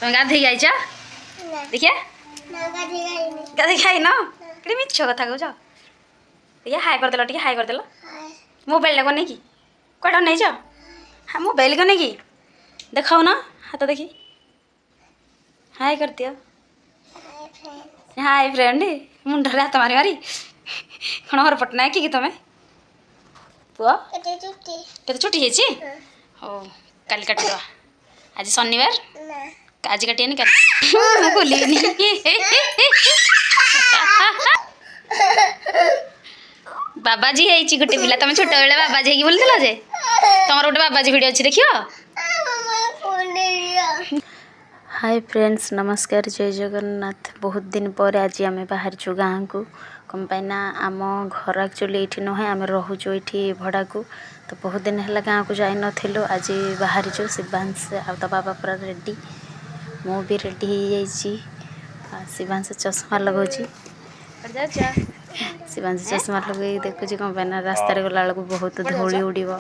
ତମେ ଗାଧେଇକି ଆଇଛ? ଦେଖିଆ, ଗାଧେଇକି ଆଇନ? କେତେ ମିଛ କଥା କହୁଛ। ଦେଖିଆ, ହାଇ କରିଦେଲ ଟିକେ, ହାଇ କରିଦେଲ। ମୋବାଇଲଟା ନେଇକି କୁଆଡ଼େ ନେଇଛ? ହଁ, ମୋବାଇଲ କଣ ନେଇକି ଦେଖାଉନ ହାତ ଦେଖି। ହାଇ କରିଦିଅ। ହାଇ ଫ୍ରେଣ୍ଡ, ମୁଣ୍ଡରେ ହାତ ମାରି ମାରି କ'ଣ ହର ପଟ୍ଟନାୟକ କି ତମେ? ପୁଅ, କେତେ ଚୁଟି ହେଇଛି। ହଉ, କାଲି କାଟିଦେବା। ଆଜି ଶନିବାର, ଆଜି କାଟିବାନି, କାଲି। ମୁଁ ଖୋଲିବିନି। ବାବାଜୀ ହେଇଛି ଗୋଟେ ପିଲା। ତମେ ଛୋଟବେଳେ ବାବାଜୀ ହେଇକି ବୁଲୁଥିଲ ଯେ, ତମର ଗୋଟେ ବାବାଜୀ ଭିଡ଼ିଓ ଅଛି, ଦେଖିବ। ହାଇ ଫ୍ରେଣ୍ଡସ୍, ନମସ୍କାର, ଜୟ ଜଗନ୍ନାଥ। ବହୁତ ଦିନ ପରେ ଆଜି ଆମେ ବାହାରିଛୁ ଗାଁକୁ। କ'ଣ ପାଇଁ ନା ଆମ ଘର ଆକ୍ଚୁଆଲି ଏଇଠି ନୁହେଁ, ଆମେ ରହୁଛୁ ଏଇଠି ଭଡ଼ାକୁ। ତ ବହୁତ ଦିନ ହେଲା ଗାଁକୁ ଯାଇନଥିଲୁ। ଆଜି ବାହାରିଛୁ। ଶିବାଂଶ ଆଉ ତା ବାବା ପୁରା ରେଡ଼ି, ମୁଁ ବି ରେଡ଼ି ହେଇଯାଇଛି। ଆଉ ଶିବାଂଶ ଚଷମା ଲଗାଉଛି। ଯାଉଛ? ଶିବାଂଶ ଚଷମା ଲଗେଇକି ଦେଖୁଛି। କ'ଣ ପାଇଁ ନା ରାସ୍ତାରେ ଗଲାବେଳକୁ ବହୁତ ଧୂଳି ଉଡ଼ିବ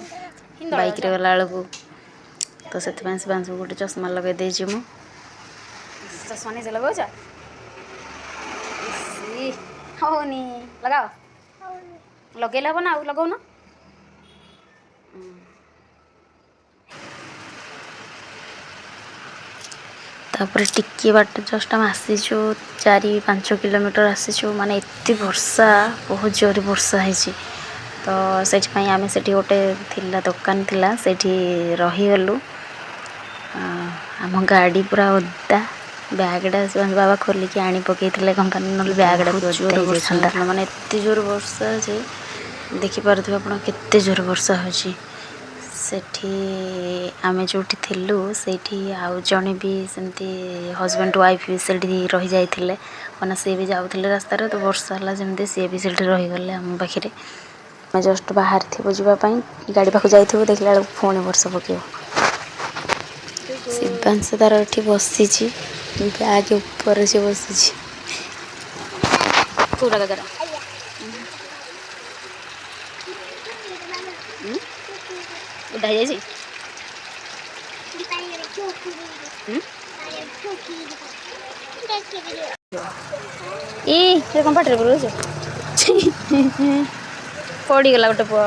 ବାଇକ୍ରେ ଗଲାବେଳକୁ, ତ ସେଥିପାଇଁ ଶିବାଂଶକୁ ଗୋଟେ ଚଷମା ଲଗାଇ ଦେଇଛି ମୁଁ। ଚଷମା ନିଜେ ଲଗାଉଛ? ହଉନି, ଲଗାଅ। ଲଗେଇଲେ ହବ ନା ଆଉ, ଲଗାଉନ। ତାପରେ ଟିକିଏ ବାଟ ଜଷ୍ଟ ଆମେ ଆସିଛୁ, 4-5 କିଲୋମିଟର ଆସିଛୁ, ମାନେ ଏତେ ବର୍ଷା, ବହୁତ ଜୋରେ ବର୍ଷା ହେଇଛି। ତ ସେଥିପାଇଁ ଆମେ ସେଠି ଗୋଟେ ଥିଲା, ଦୋକାନ ଥିଲା, ସେଇଠି ରହିଗଲୁ। ଆମ ଗାଡ଼ି ପୁରା ଓଦା। ବ୍ୟାଗ୍ଟା ଶିବାଂଶ ବାବା ଖୋଲିକି ଆଣି ପକେଇଥିଲେ କମ୍ପାନୀ, ନହେଲେ ବ୍ୟାଗ୍ଟା ବି ଓଦା ହେଇଯାଇଥାନ୍ତା। ମାନେ ଏତେ ଜୋରେ ବର୍ଷା ଯେ ଦେଖିପାରୁଥିବେ ଆପଣ କେତେ ଜୋରେ ବର୍ଷା ହେଉଛି। ସେଠି ଆମେ ଯେଉଁଠି ଥିଲୁ, ସେଇଠି ଆଉ ଜଣେ ବି ସେମିତି ହଜବେଣ୍ଡ ୱାଇଫ୍ ବି ସେଇଠି ରହିଯାଇଥିଲେ। ମାନେ ସିଏ ବି ଯାଉଥିଲେ ରାସ୍ତାରେ, ତ ବର୍ଷା ହେଲା ଯେମିତି ସିଏ ବି ସେଇଠି ରହିଗଲେ ଆମ ପାଖରେ। ଆମେ ଜଷ୍ଟ ବାହାରିଥିବୁ ଯିବା ପାଇଁ, ଗାଡ଼ି ପାଖକୁ ଯାଇଥିବୁ, ଦେଖିଲା ବେଳକୁ ପୁଣି ବର୍ଷା ପକେଇବ। ଶିବାଂଶ ତାର ଏଠି ବସିଛି, ବ୍ୟାଗ୍ ଉପରେ ସେ ବସିଛି। କୋଉଟା ଗାଜର? ଓଦା ହେଇଯାଇଛି। ଇ ସେ କ'ଣ ପାଟିରେ ପୁରଉଛ? ପଡ଼ିଗଲା ଗୋଟେ ପୁଅ।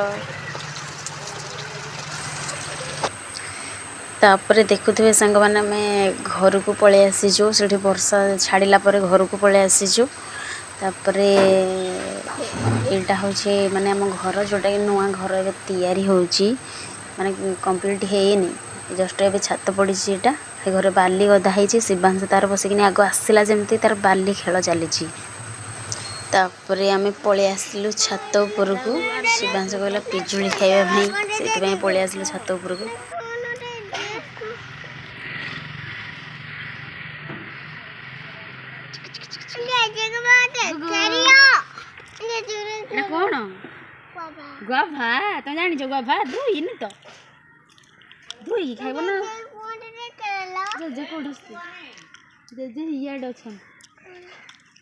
ତାପରେ ଦେଖୁଥିବେ ସାଙ୍ଗମାନେ, ଆମେ ଘରକୁ ପଳେଇ ଆସିଛୁ। ସେଠି ବର୍ଷା ଛାଡ଼ିଲା ପରେ ଘରକୁ ପଳେଇ ଆସିଛୁ। ତାପରେ ଏଇଟା ହେଉଛି ମାନେ ଆମ ଘର, ଯେଉଁଟାକି ନୂଆ ଘର ଏବେ ତିଆରି ହେଉଛି, ମାନେ କମ୍ପ୍ଲିଟ୍ ହେଇନି, ଜଷ୍ଟ ଏବେ ଛାତ ପଡ଼ିଛି ଏଇଟା। ସେ ଘରେ ବାଲି ଗଦା ହେଇଛି। ଶିବାଂଶ ତାର ବସିକିନି ଆଗ ଆସିଲା ଯେମିତି ତାର ବାଲି ଖେଳ ଚାଲିଛି। ତାପରେ ଆମେ ପଳେଇ ଆସିଲୁ ଛାତ ଉପରକୁ। ଶିବାଂଶ କହିଲା ପିଜୁଳି ଖାଇବା ପାଇଁ, ସେଇଥିପାଇଁ ପଳେଇ ଆସିଲୁ ଛାତ ଉପରକୁ। ଏଇଟା କ'ଣ? ଗୁଆଭା। ତମେ ଜାଣିଛ ଗୁଆଭା? ଧୋଇନି ତ, ଧୋଇକି ଖାଇବ ନା। ଜେଜେ କୋଉଠି ଅଛନ୍ତି? ଜେଜେ ଇଆଡ଼େ ଅଛନ୍ତି,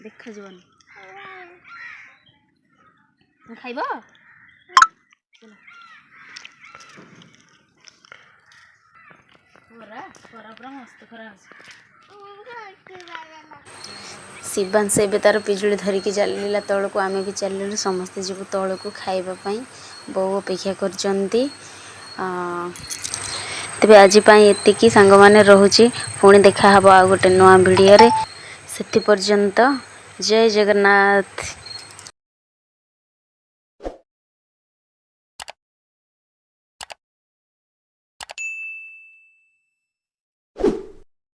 ଦେଖାଯିବନି। ତମେ ଖାଇବ? ଖରା ଖରା ପୁରା ମସ୍ତ ଖରା ଅଛି। ଶିବାଂଶ ଏବେ ତାର ପିଜୁଳି ଧରିକି ଚାଲିଲା ତଳକୁ। ଆମେ ବି ଚାଲିଲୁ, ସମସ୍ତେ ଯିବୁ ତଳକୁ ଖାଇବା ପାଇଁ। ବୋଉ ଅପେକ୍ଷା କରିଛନ୍ତି। ତେବେ ଆଜି ପାଇଁ ଏତିକି ସାଙ୍ଗମାନେ, ରହୁଛି। ପୁଣି ଦେଖା ହେବ ଆଉ ଗୋଟେ ନୂଆ ଭିଡ଼ିଓରେ। ସେଥି ପର୍ଯ୍ୟନ୍ତ ଜୟ ଜଗନ୍ନାଥ।